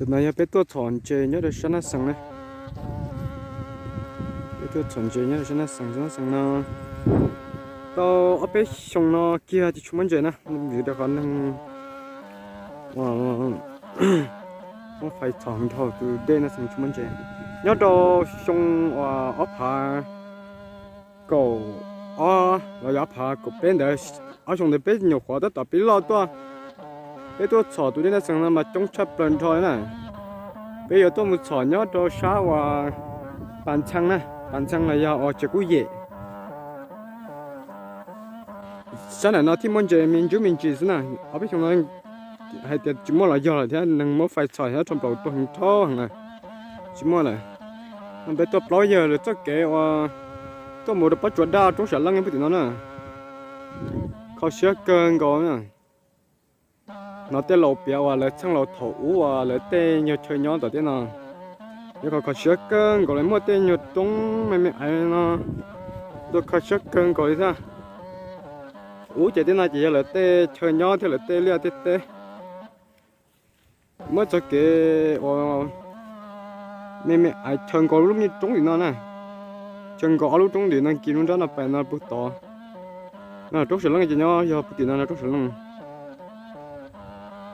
Tus no yog peb tuaj txhom ntses nyob rau sab Naj Xees na. Peb tuaj txhom ntses nyob rau sab Naj Xees, sab Naj Xees no tau ob peb xyoo no kiag tsis tshua muaj ntses na, vim rau qhov neeg muab fais txhom dhau tus dej Naj Xees tsis muaj ntses. Nyob rau xyoo uas ob phav kaum ob los yog ob phav kaum peb ntawd, ob xyoo ntawd peb nyuam qhuav tab tom pib loj tuaj, peb tuaj txhom tus dej Naj Xees no mas coob tshaj plaws nrho na. Peb yuav tuaj mus txhom nyob rau sab uas Pas Ntxhee na, Pas Ntxhee los yog uas Tsev Kub Yem. Sab ntawm no thiaj muaj ntses me ntsis me ntsis xwb na. Ob peb xyoo no hais tias tsis muaj los yog lawm thiab, neeg muab fais txhom thiab rho nplaum tuag heev rhab heev na, tsis muaj lawm. No peb tuaj plaub yawg lawv txoj kev uas tuaj mus rau pob tsuas daj roob Sam Leej pug tim no na. Kho siab kawg nkaus na. Hnov tej laus piav uas lawv txheej laus thaum ub uas lawv tej nyuag chaw nyob tom tej no, yuav kho kho siab kawg nkaus, lawv muaj tej nyuag roob me me aiv no, tuaj kho siab kawg nkaus li thiab. Ub ces tej no ces yog lawv tej chaw nyob thiab lawv tej liaj tej teb. Muab txoj kev uas me me aiv chaw nkaus lub me roob tim no na, chaw nkaus ob lub roob tim no, kis lub nrab no pais no pug tod. No roob Sam Leej ces nyob yog pug tim no, roob Sam Leej.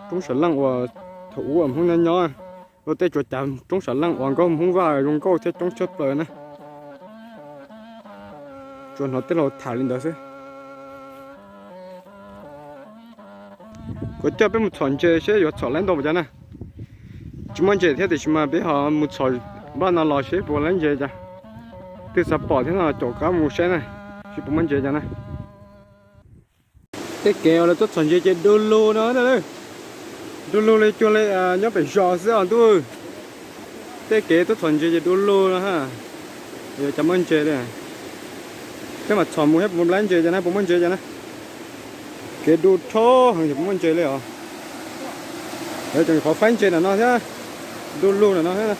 Roob Sam Leej uas thaum ub uas Hmoob nyob nyob, luag tej tsuas cav roob Sam Leej uas nkauj Hmoob Vaj zoo nkauj thiab coob tshaj plaws na. Tsuas hnov tej laus tham li ntawd xwb. Kuv coj peb mus txhom ntses seb yuav txhom laib ntau npaum cas na. Tsis muaj ntses thiab tiam sis mas peb ho mus txhom npaj no los seb puas laib ntses cas. Twb xav pom thiab no caum qab mus saib na, seb puas muaj ntses cas na. Tej kev uas lawv tuaj txhom ntses ces du lug no, du lug li cuag li nyob pem zos xwb os ntuj. Tej kev tuaj txhom ntses ces du lug no ha. Yuav cas muaj ntses li. Peb mam txhom mus seb puas laib ntses cas na, puas muaj ntses cas na. Kev du rhab heev, yog puas muaj ntses li os. Lawv tseem qhov faib ntses ntawm no thiab, du lug ntawm no thiab.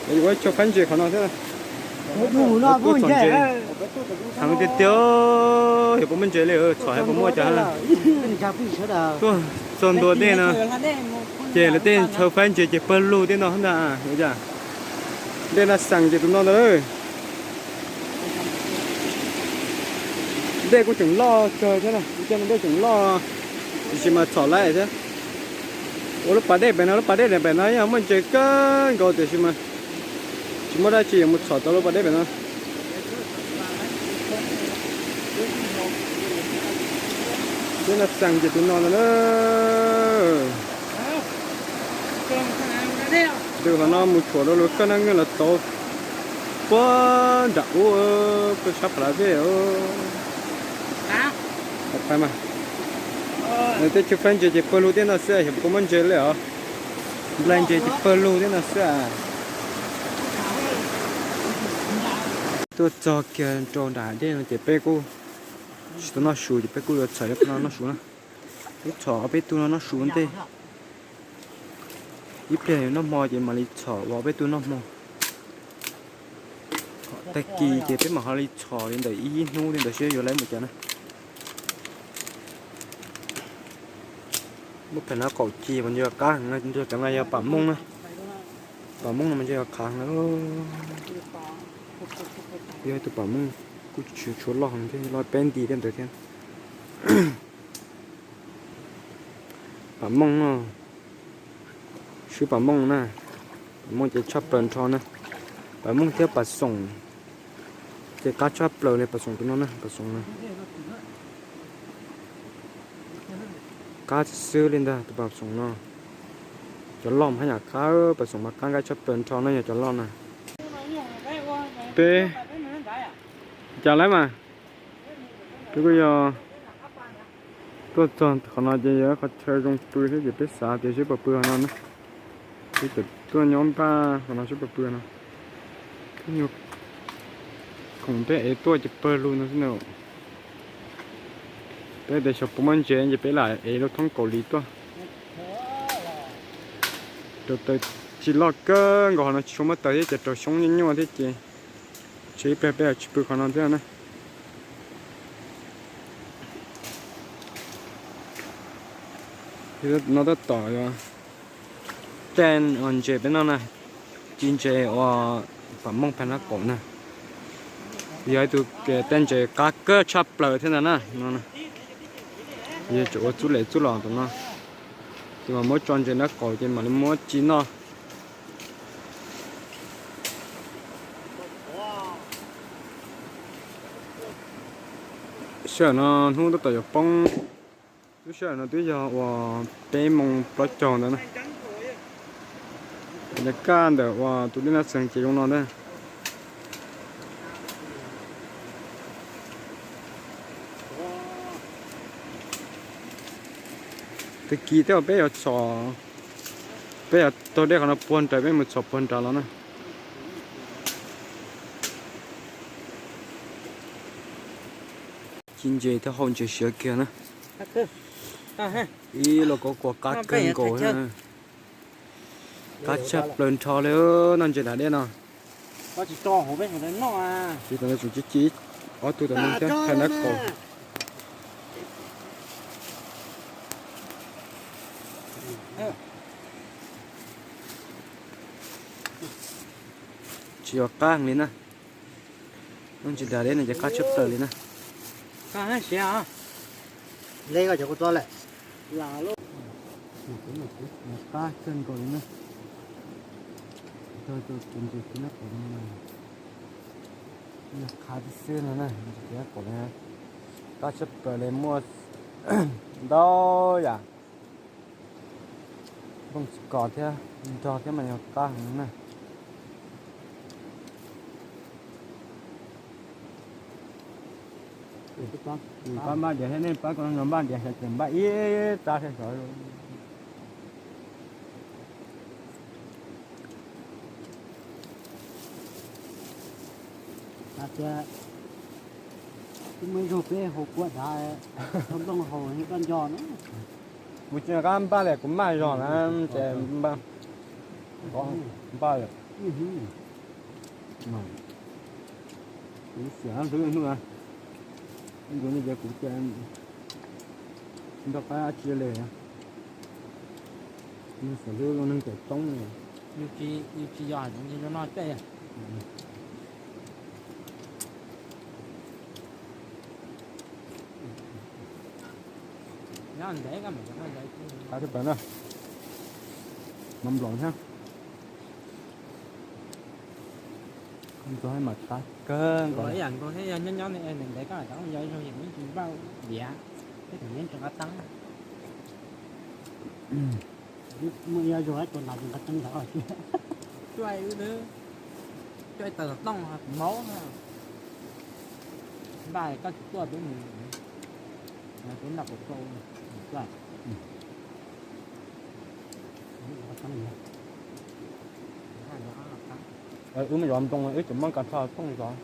Lawv yuav ua chaw faib ntses qhov no thiab. Tuaj txhom ntses heev tiag tiag, yog puas muaj ntses li, txhom seb puas muaj cas. Tuaj txog ntua dej no ces lawv tej chaw faib ntses ces pawg lug tej no ntag. Dej Naj Xees ces tus no ntag. Dej kuj tseem loj kawg thiab, ua cas no dej tseem loj, tiam sis mas txhom laib thiab. Ua lub pas dej pem no, lub pas dej pem no yog muaj ntses kawg nkaus tiam sis mas tsis muaj dab tsi yuav mus txhom tau lub pas dej pem no. Dej Naj Xees ces tus no ntag na. Tus qhov no mus tshuam rau lub koj naj nkeeg los tau puag nram ub, puag sab Phav Lav Vej. Tej chaw faib ntses ces pawg lug tej no xwb, yog puas muaj ntses li os. Nplaig ntses ces pawg lug tej no xwb. Tuaj txog kiag rau nram dej no ces peb kuj tsis tau noj su ces peb kuj yuav txhom ib qho no noj su na. Kuj txhom ob peb tug no noj su ua ntej. Ib pliag yuav noj hmo ces mam li txhom ua ob peb tug noj hmo. Tag kis ces peb mam ho li txhom li ntawm ib hnub li ntawd seb yuav laib mus cas na. Muab pem no qaum ci mas ntshe yog qab heev, ntshe cov no yog pam mooj na. Pam mooj no mas ntshe yog qab heev na. Yog ib tug pam mooj kuj tsis tshua loj heev thiab, loj peb nti tej ntawd thiab. Pam mooj no, swb pam mooj na. Pam mooj ces tshaj plaws nrho na. Pam mooj thiab pam xoom ces qab tshaj plaws li, pam xoom tus no na, pam xoom no. Qab xwb li ntag tus pam xoom no. Cov loj mas haj yam qab, pam xoom mas qab nqaij tshaj plaws nrho na, yog cov loj na. Peb, cas lawm mas, peb kuj yog tuaj txog qhov no ces yog qhov chaw zoo pw thiab ces peb xav tias seb puas pw qhov no na. Peb tseem tuaj nyob npaj qhov no seb puas pw no. Khoom peb ev tuaj ces pawg lug no xwb na. Peb tias xyov puas muaj ntses ces peb lam ev lub thoob Kaus Lim tuaj. Rau taws tsis loj kawg nkaus, qhov no tsis tshua muaj taws thiab ces rau xyoob nyuaj nyuaj thiab ces tsis, ib pliag peb tsis pw qhov no thiab na. No tab tom yog Tej ntses peb noj na, ci ntses uas pam mooj pha nab qaum na, yog ib tug tej ntses qab kawg tshaj plaws thiab ntag na no. Yog tseem ua txuj lem txuj los tom no, ces mam muab tso ntses nab qaum ces mam li muab ci noj. Sij hawm no hnub tab tom yuav poob, lub sij hawm no twb yog uas peb moos plaub caug ntawd na. Cov kaj ntawm uas tus dej Nab Xees ces zoo no ntag. Tag kis tej uas peb yuav txhom, peb yuav taug dej qhov no puag nraud peb mus txhom puag nraud los na. Ci ntses thiab hau ntses siav kiag na. Ib los kuv kuas qab kawg nkaus na. Qab tshaj plaws nrho li, noj ntses dav dej no. Ces tam no tseem ci ci ob tug tom no thiab, thaij nab qaum. Tsis yog qab heev li na. Noj ntses dav dej no ces qab tshaj plaws li na. Qab kawg nkaus li na. Qab tshaj plaws li, muaj ntau yam. Nplooj txiv kos thiab nrog thiab mas yog qab heev na. Pab npaj diav thiab nej pab koj npaj diav xyov ces npaj ib tsab thiab xyov. Hais tias twb muaj ib zaug peb haus kua dav, nplooj haus yeej koj nco na. Kuv tsis nco qab npaj li, kuv maj zog na, ces npaj, npaj lawm. Kuv xiam hlwb hnub na, kuv no ces kuv tias nrog qab dab tsi li, xiam hlwb zoo neeg cawm toob li. Yus tsis yog hais tias zoo no tej. Qab tshaj plaws na, mov nplaum thiab. Nrog mas qab kawg nkaus. Ib yam nkaus thiab, yog nyob nyob ntev koj lam tau yog ib zaug yus yeej tsis npaj diav, tej thaum yeej tsis nqa tab. Muaj ib zaug ib tug nas nqa tab ntawd, cuaj ib tawg xov tooj maub na. Npaj koj tsis tuaj peb mus, peb noj qhov rau. Wb mus zov nploos wb tseem muab kas rho tooj zov.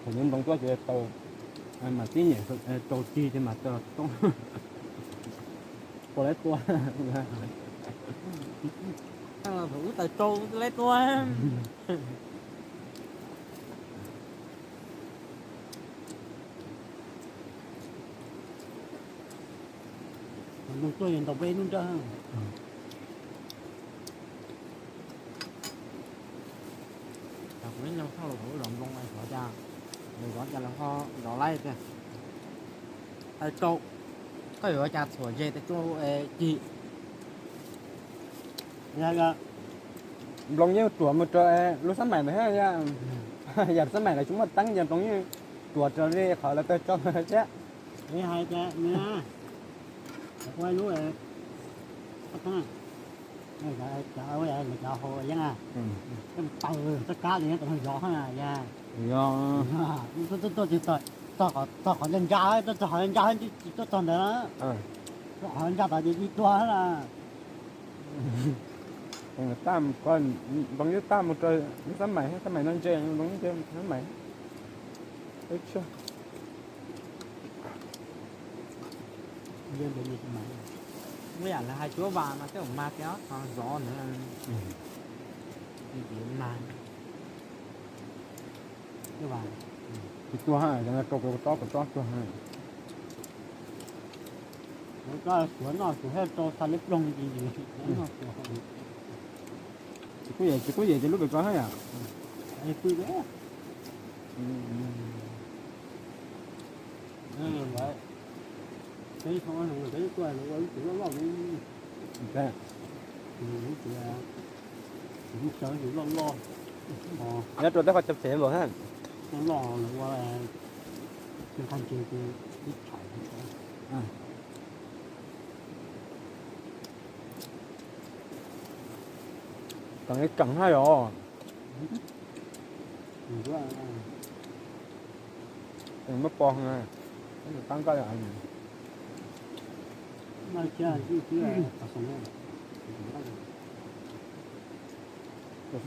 Thaum yuav nploos tuaj ces tau, mas tib nyam rau tig ces mas tau tooj. Puas lawv tua? Thaum wb taws rau lawv tua. Nploos tuaj yog ntaus peb lub nrawj. Kuv ib nyuag thauj los kuv zov nploos xyov cas, zov cas los ho zov laib tiag. Taws rau, koj yuav ua cas txhuam ze taws rau cig. Nploos yeej ruam mus rau lub xab maim ntawd thiab, yam xab maim lawv tsis muaj teeb ces nploos yeej ruam raws li qhov lawv taws rau thiab. Hais tias ua lub, cov hau yeeb a, taws txoj kab li zov na, tuaj tuaj txog qhov ntsa ntsa, tuaj txog qhov ntsa tsis tuaj txog ntawd, tuaj qhov ntsa tod ces ib tuag na. Nploos yeej tab mus rau lub xab maim, xab maim no ntse, nploos ntse xab maim. Muaj yam lawv hais cuab vas mas tej zaum mas tias zov ntawd, mas tsis tuag, rau kom tob kom tob tuag. Suav noj suav hab rau xa leb ploog ti. Tsis kub yam, tsis kub yam ces lub pem ko hab yom. Pw loj loj, nyob rau tej qhov chaw phem npaum hab. Loj loj lawv ua, Keem keem hab yom. Muab pov, pab nkoj. Tus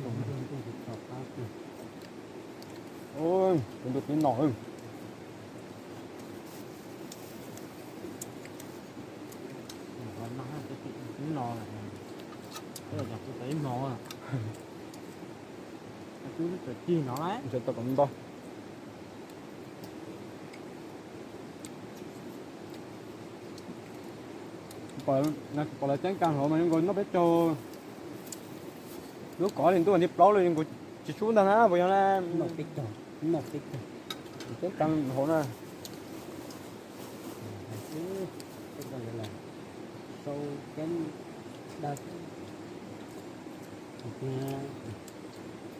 ntu tib no, tib no, ib hmo, tsis tau kom ntau. Pom lawv ceeb kag hauv mas zoo nkaus noj peb caug lub kov li ntuj ni plaub li zoo nkaus tsis sub ntag na puas yog na. Ceeb kag hauv na. Sau ceeb dag,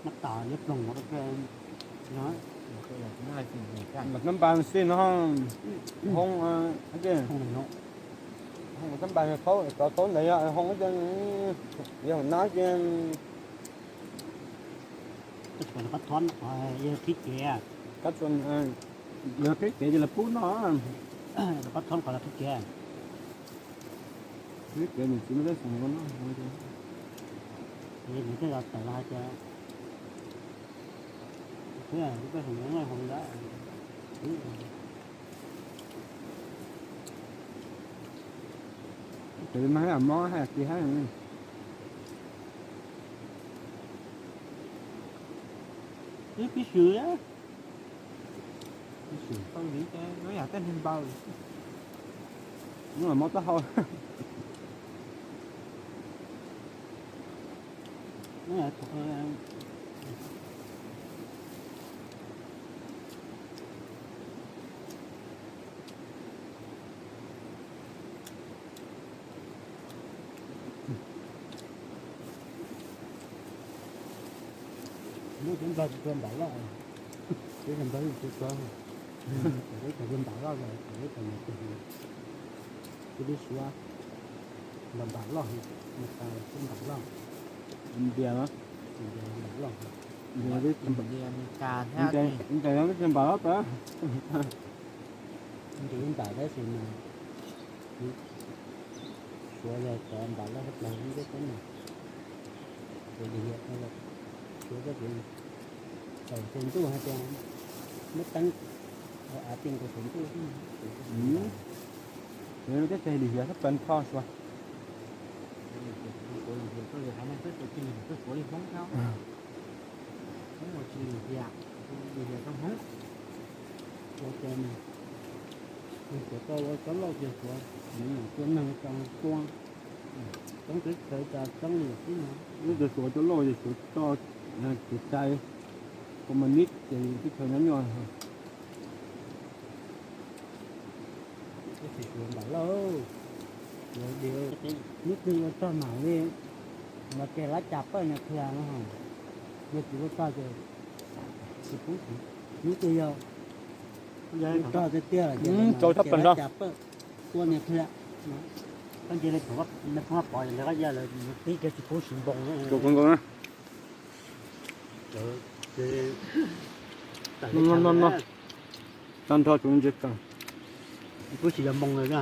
mab tas liab ploog no. Los nab npas xij no, hoob, hoob nab npas, tov thaub ntawd yog hoob, yog nab ces. Qab txuas, yog qhib cev ces lawv pub noj. Qab txob qhov lawv qhib cev, qhib cev nws tsis muaj teeb xeem noj. Nws thiaj los tawm los hais tias, lub teeb xeem noj hauv ntawd. Ces mas hab mob hab kis hab. Ib pib swm, pib swm tau li ces lub yam tej neeg npaws, mob taub hau. Muab cov nplog tsis tshua npam loj, cov nplog tsis tshua, cov npam loj, cov li Suav npam loj, Meskas npam loj, India npam loj, India npam loj tas. Npam tab sis mas Suav yog cov npam loj tshaj plaws ntiaj teb no. Ces lim hiam, Suav tab sis thaum tsaus ntuj hais tias muab teeb av tij nkaus tsaus ntuj. Teb chaws lim hiam tshaj plaws nrho Suav. Suav li Hmoob thiab, Hmoob ua tsis lim hiam, lim hiam rau Hmoob. Ua cas Suav tau ua tsob lauj ces Suav tua neeg tau tua, txeeb teb chaws tas txeeb li xwb no. Lub tias Suav tsob lauj ces Suav tso kev cai communist ces teb chaws nyob nyuaj. Tab sis Suav npam loj, hnub twg ua txog mam li los kiag lab cas pawj niag qhia no, yog tsis ua txog ces tsis pub siv. Hnub twg yog ua txog tiag tiag lawm ces los kiag lab cas pawj tua niag qhia. Peb pom lawv qab ya lawv tib kiag tsis pub siv npoo. Tag nrho tsuas ntses kawg, tsis pub siv yog npoo lawm na.